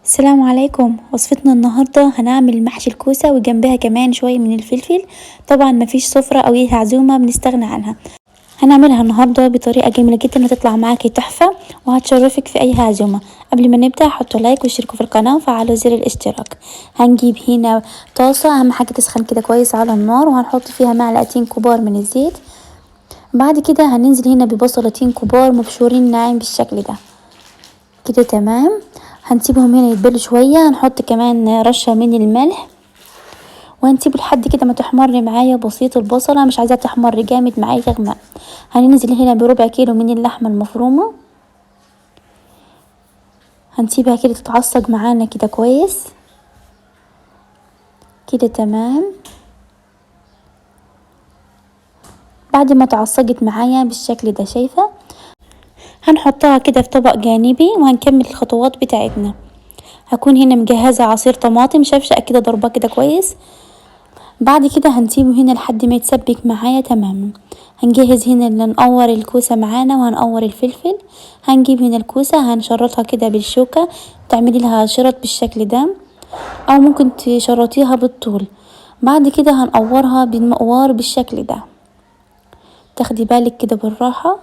السلام عليكم. وصفتنا النهاردة هنعمل محشي الكوسة وجنبها كمان شوية من الفلفل. طبعا مفيش سفرة او اي عزومة بنستغنى عنها. هنعملها النهاردة بطريقة جميلة جدا وتطلع معاكي تحفة وهتشرفك في اي عزومة. قبل ما نبدأ حطوا لايك واشتركوا في القناة وفعلوا زر الاشتراك. هنجيب هنا طاسة، اهم حاجة تسخن كده كويس على النار، وهنحط فيها معلقتين كبار من الزيت. بعد كده هننزل هنا ببصلتين كبار مبشورين ناعم بالشكل ده كده، تمام. هنسيبهم هنا يتبلوا شوية. هنحط كمان رشة من الملح وهنسيبه لحد كده ما تحمر معايا بسيط. البصلة مش عايزاها تحمر جامد معايا تغمق. هننزل هنا بربع كيلو من اللحمة المفرومة، هنسيبها كده تتعصج معانا كده كويس كده، تمام. بعد ما تعصجت معايا بالشكل ده شايفة، هنحطها كده في طبق جانبي وهنكمل الخطوات بتاعتنا. هكون هنا مجهزة عصير طماطم شفشقة كده ضربة كده كويس. بعد كده هنسيبه هنا لحد ما يتسبك معايا تماما. هنجهز هنا اللي نقور الكوسة معانا وهنقور الفلفل. هنجيب هنا الكوسة هنشرطها كده بالشوكة، تعملي لها شرط بالشكل ده او ممكن تشرطيها بالطول. بعد كده هنقورها بالمقوار بالشكل ده، تاخدي بالك كده بالراحة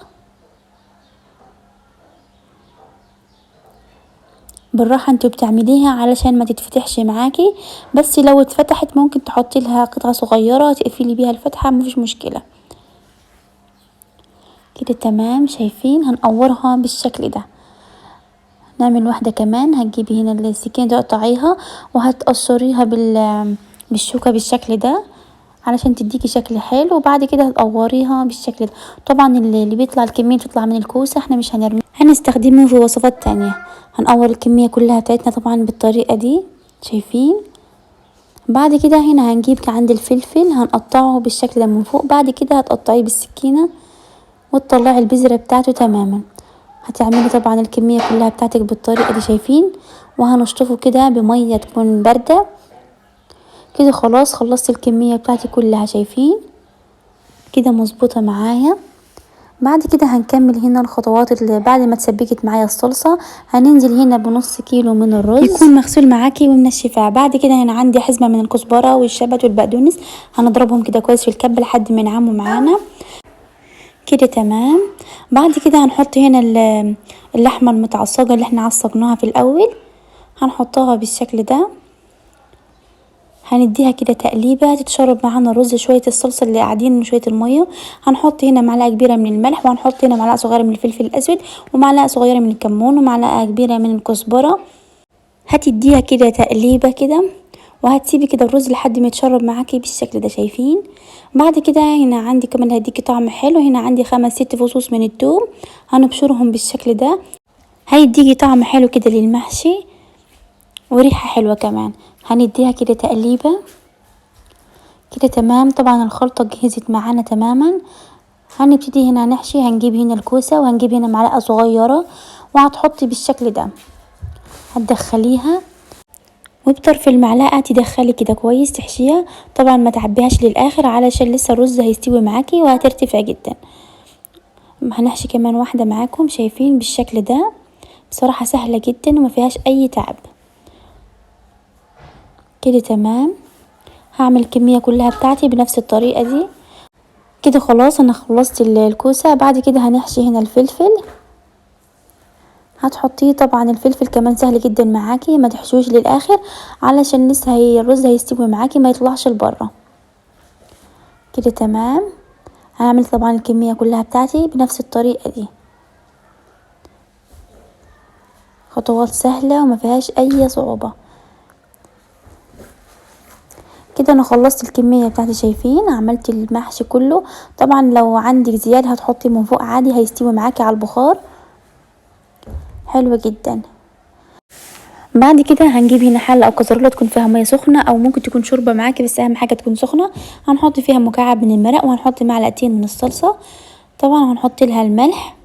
بالراحة انتوا بتعمليها علشان ما تتفتحش معاكي. بس لو اتفتحت ممكن تحطي لها قطعة صغيرة تقفلي بيها الفتحة، مفيش مشكلة كده، تمام. شايفين هنقورها بالشكل ده. نعمل واحدة كمان. هتجيبي هنا السكينة تقطعيها وهتقشريها بالشوكة بالشكل ده علشان تديكي شكل حلو. وبعد كده هتقوريها بالشكل ده. طبعا اللي بيطلع الكمية تطلع من الكوسة احنا مش هنرمي، هنستخدمه في وصفات تانية. هنقور الكمية كلها بتاعتنا طبعا بالطريقة دي شايفين. بعد كده هنا هنجيب عند الفلفل هنقطعه بالشكل ده من فوق. بعد كده هتقطعيه بالسكينة وتطلعي البذرة بتاعته تماما. هتعملي طبعا الكمية كلها بتاعتك بالطريقة دي شايفين. وهنشطفه كده بمية تكون باردة كده. خلاص خلصت الكمية بتاعتي كلها شايفين كده مظبوطة معايا. بعد كده هنكمل هنا الخطوات اللي بعد ما تسبكت معايا الصلصة. هننزل هنا بنص كيلو من الرز يكون مغسول معاكي ومنشفاه. بعد كده هنا عندي حزمة من الكزبرة والشبت والبقدونس، هنضربهم كده كويس في الكبة لحد ما ينعموا معانا كده، تمام. بعد كده هنحط هنا اللحمة المتعصجة اللي احنا عصجناها في الاول، هنحطها بالشكل ده. هنديها كده تقليبه تتشرب معانا الرز شوية الصلصه اللي قاعدين وشوية المية. هنحط هنا معلقه كبيرة من الملح، وهنحط هنا معلقه صغيرة من الفلفل الاسود، ومعلقة صغيرة من الكمون، ومعلقة كبيرة من الكزبره. هتديها كده تقليبه كده وهتسيبي كده الرز لحد ما يتشرب معاكي بالشكل ده شايفين. بعد كده هنا عندي كمان هديكي طعم حلو. هنا عندي 5 6 فصوص من الثوم هنبشرهم بالشكل ده، هيديكي طعم حلو كده للمحشي وريحه حلوة كمان. هنديها كده تقليبه كده، تمام. طبعا الخلطة جهزت معانا تماما. هنبتدي هنا نحشي. هنجيب هنا الكوسه وهنجيب هنا معلقه صغيرة وهتحطي بالشكل ده، هتدخليها وبطرف المعلقة تدخلي كده كويس تحشيها. طبعا ما تعبيهاش للاخر علشان لسه الرز هيستوي معاكي وهترتفع جدا. هنحشي كمان واحدة معاكم شايفين بالشكل ده. بصراحة سهلة جدا وما فيهاش اي تعب كده، تمام. هعمل الكمية كلها بتاعتي بنفس الطريقة دي كده. خلاص انا خلصت الكوسة. بعد كده هنحشي هنا الفلفل. هتحطيه طبعا الفلفل كمان سهل جدا معاكي، ما تحشوش للاخر علشان لسه الرز هيستوي معاكي ما يطلعش لبره كده، تمام. هعمل طبعا الكمية كلها بتاعتي بنفس الطريقة دي. خطوات سهلة وما فيهاش اي صعوبة كده. انا خلصت الكمية بتاعتي شايفين، عملت المحشي كله. طبعا لو عندك زيادة هتحطي من فوق عادي، هيستوي معاكي على البخار حلو جدا. بعد كده هنجيب هنا حله او كزرولة تكون فيها مية سخنة، او ممكن تكون شوربة معاكي، بس اهم حاجة تكون سخنة. هنحط فيها مكعب من المرق، وهنحط معلقتين من الصلصه. طبعا هنحط لها الملح،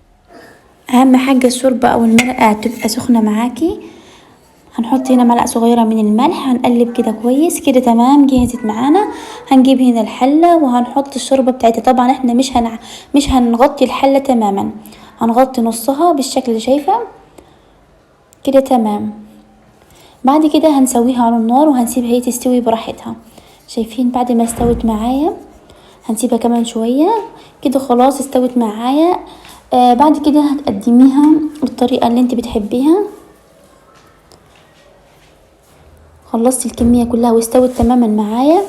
اهم حاجة الشوربة او المرقه تبقى سخنة معاكي. هنحط هنا معلقه صغيرة من الملح، هنقلب كده كويس كده، تمام. جهزت معانا. هنجيب هنا الحلة وهنحط الشوربة بتاعتها. طبعا احنا مش هنغطي الحلة تماما، هنغطي نصها بالشكل اللي شايفه كده، تمام. بعد كده هنسويها على النار وهنسيبها هي تستوي براحتها. شايفين بعد ما استوت معايا هنسيبها كمان شوية كده، خلاص استوت معايا. بعد كده هتقدميها بالطريقة اللي انت بتحبيها. خلصت الكمية كلها واستوت تماما معايا.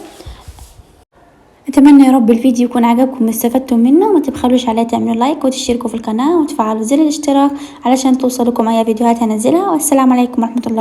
اتمنى يا رب الفيديو يكون عجبكم واستفدتم منه. ما تبخلوش عليه تعملوا لايك وتشتركوا في القناة وتفعلوا زر الاشتراك علشان توصلكم اي فيديوهات هنزلها. والسلام عليكم ورحمة الله.